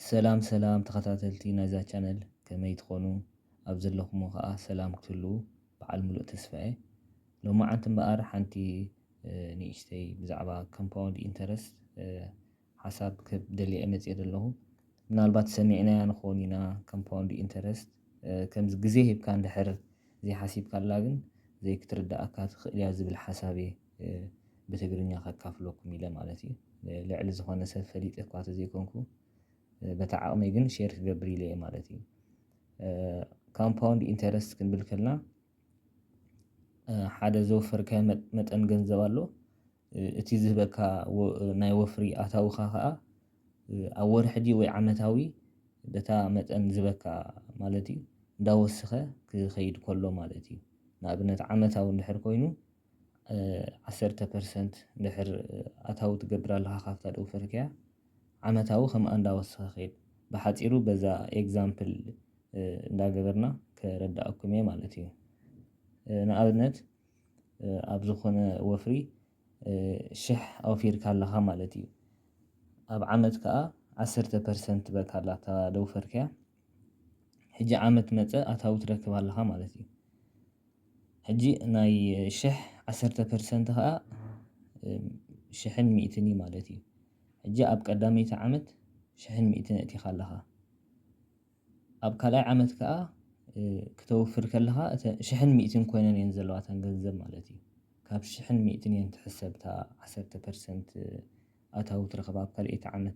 ሰላም ሰላም ተኸታተልቲ ናይዛ ቻነል፣ ከመይ ትኾኑ? ኣብ ዘለኹሞ ኸኣ ሰላም ክትህልዉ በዓል ሙሉእ ተስፋ እየ። ሎማዓንቲ እምበኣር ሓንቲ ንእሽተይ ብዛዕባ ኮምፓውንድ ኢንተረስት ሓሳብ ክህብ ደልየ እየ መፅየ ዘለኹ። ምናልባት ሰሚዕናያ ንኸውን ኢና። ኮምፓውንድ ኢንተረስት ከምዚ ግዜ ሂብካ እንድሕር ዘይሓሲብካላ ግን ዘይክትርድኣካ ትኽእል እያ ዝብል ሓሳብ እየ ብትግርኛ ከካፍለኩም ኢለ ማለት እዩ። ልዕሊ ዝኾነ ሰብ ፈሊጠ እኳ ተዘይኮንኩ በታ ዓቕመይ ግን ሼር ክገብር ኢለ እየ ማለት እዩ። ኮምፓውንድ ኢንተረስት ክንብል ከልና ሓደ ዘወፈርካዮ መጠን ገንዘብ ኣሎ። እቲ ዝህበካ ናይ ወፍሪ ኣታዊኻ ከዓ ኣብ ወርሒ ድዩ ወይ ዓመታዊ በታ መጠን ዝበካ ማለት እዩ እንዳወሰኸ ክኸይድ ከሎ ማለት እዩ። ንኣብነት ዓመታዊ እንድሕር ኮይኑ ዓሰርተ ፐርሰንት እንድሕር ኣታዊ ትገብር ኣለኻ ካብታ ደውፈርካያ ዓመታዊ ከምኣ እንዳወሰኸ ከይድ። ብሓፂሩ በዛ ኤግዛምፕል እንዳገበርና ከረዳኣኩም እየ ማለት እዩ። ንኣብነት ኣብ ዝኾነ ወፍሪ ሽሕ ኣውፊርካ ኣለኻ ማለት እዩ። ኣብ ዓመት ከዓ ዓሰርተ ፐርሰንት ትበካ ኣላ እታ ደውፈርካያ። ሕጂ ዓመት መፀ ኣታዊ ትረክብ ኣለኻ ማለት እዩ። ሕጂ ናይ ሽሕ ዓሰርተ ፐርሰንት ከዓ ሽሕን ሚእትን እዩ ማለት እዩ። ሕጂ ኣብ ቀዳመይቲ ዓመት ሽሕን ሚእትን እቲኻ ኣለኻ። ኣብ ካልኣይ ዓመት ከዓ ክተውፍር ከለኻ ሽሕን ሚእትን ኮይነን እየን ዘለዋ እተን ገንዘብ ማለት እዩ። ካብ ሽሕን ሚእትን እየን ትሕሰብ እታ ዓሰርተ ፐርሰንት ኣታዊ ትረኽብ ኣብ ካልኣይቲ ዓመት።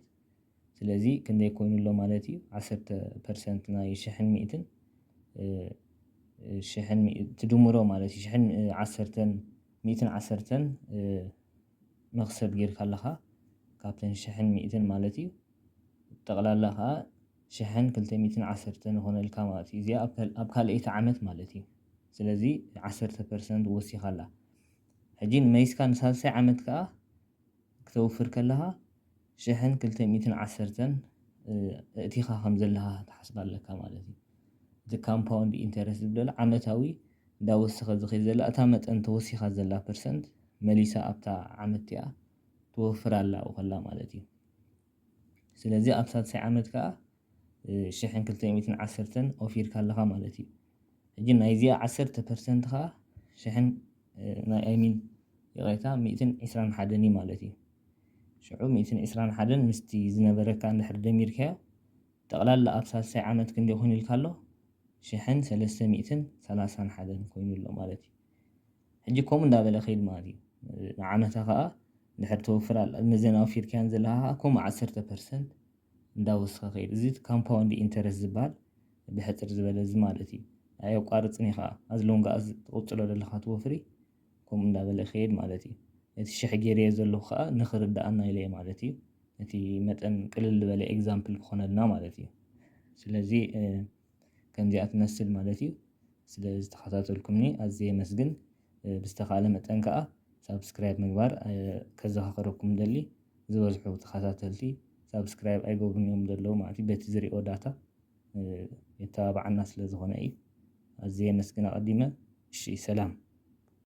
ስለዚ ክንደይ ኮይኑ ኣሎ ማለት እዩ? ዓሰርተ ፐርሰንት ናይ ሽሕን ሚእትን ሽሕን ትድምሮ ማለት እዩ። ሽሕን ዓሰርተን ሚእትን ዓሰርተን መኽሰብ ጌርካ ኣለኻ ካብተን ሽሕን ሚእትን ማለት እዩ። ጠቕላላ ከዓ ሽሕን ክልተ ሚእትን ዓሰርተን ይኾነልካ ማለት እዩ። እዚኣ ኣብ ካልኣይቲ ዓመት ማለት እዩ። ስለዚ ዓሰርተ ፐርሰንት ወሲኻ ኣላ። ሕጂ ንመይስካ ንሳልሳይ ዓመት ከዓ ክተውፍር ከለኻ ሽሕን ክልተ ሚእትን ዓሰርተን እእቲኻ ከም ዘለኻ ትሓስብ ኣለካ ማለት እዩ። እቲ ካምፓውንድ ኢንተረስት ዝብለሉ ዓመታዊ እንዳወሰኸ ዝኸይ ዘላ እታ መጠን ተወሲኻ ዘላ ፐርሰንት መሊሳ ኣብታ ዓመት እቲኣ ትወፍር ኣላ ኣብኡ ከላ ማለት እዩ። ስለዚ ኣብ ሳልሳይ ዓመት ከዓ ሽሕን ክልተ ሚእትን ዓሰርተን ኣውፊርካ ኣለኻ ማለት እዩ። ሕጂ ናይዚኣ ዓሰርተ ፐርሰንት ከዓ ሽሕን ናይ ኣይሚን ይቕሬታ ሚእትን ዕስራን ሓደን እዩ ማለት እዩ። ሽዑ ሚእትን ዕስራን ሓደን ምስቲ ዝነበረካ እንድሕር ደሚርካዮ ጠቕላላ ኣብ ሳልሳይ ዓመት ክንደይ ኮይኑ ኢልካ ኣሎ? ሽሕን ሰለስተ ሚእትን ሰላሳን ሓደን ኮይኑ ኣሎ ማለት እዩ። ሕጂ ከምኡ እንዳበለ ከይድ ማለት እዩ። ንዓመታ ከዓ ድሕር ተወፍር ኣላ ነዘን ኣውፊርካያን ዘለካ ከዓ ከምኡ ዓሰርተ ፐርሰንት እንዳወስኸ ከይድ። እዚ ኮምፓውንድ ኢንተረስት ዝበሃል ብሕፅር ዝበለ እዚ ማለት እዩ። ኣየቋርፅን እዩ ከዓ ኣዝሎንጋ ትቕፅሎ ዘለካ ትወፍሪ ከምኡ እንዳበለ ከይድ ማለት እዩ። እቲ ሽሕ ገይረዮ ዘለኹ ከዓ ንክርድኣና ኢለ ማለት እዩ። እቲ መጠን ቅልል ዝበለ ኤግዛምፕል ክኾነልና ማለት እዩ። ስለዚ ከምዚኣ ትመስል ማለት እዩ። ስለ ዝተኸታተልኩምኒ ኣዝየ የመስግን። ብዝተኻእለ መጠን ከዓ ሳብስክራይብ ምግባር ከዘኻኽረኩም ደሊ። ዝበዝሑ ተኸታተልቲ ሳብስክራይብ ኣይገብሩን እዮም ዘለዉ ማለት እዩ። በቲ ዝሪኦ ዳታ የተባብዓና ስለ ዝኾነ እዩ። ኣዝየ የመስግን ኣቐዲመ። እሺ፣ ሰላም።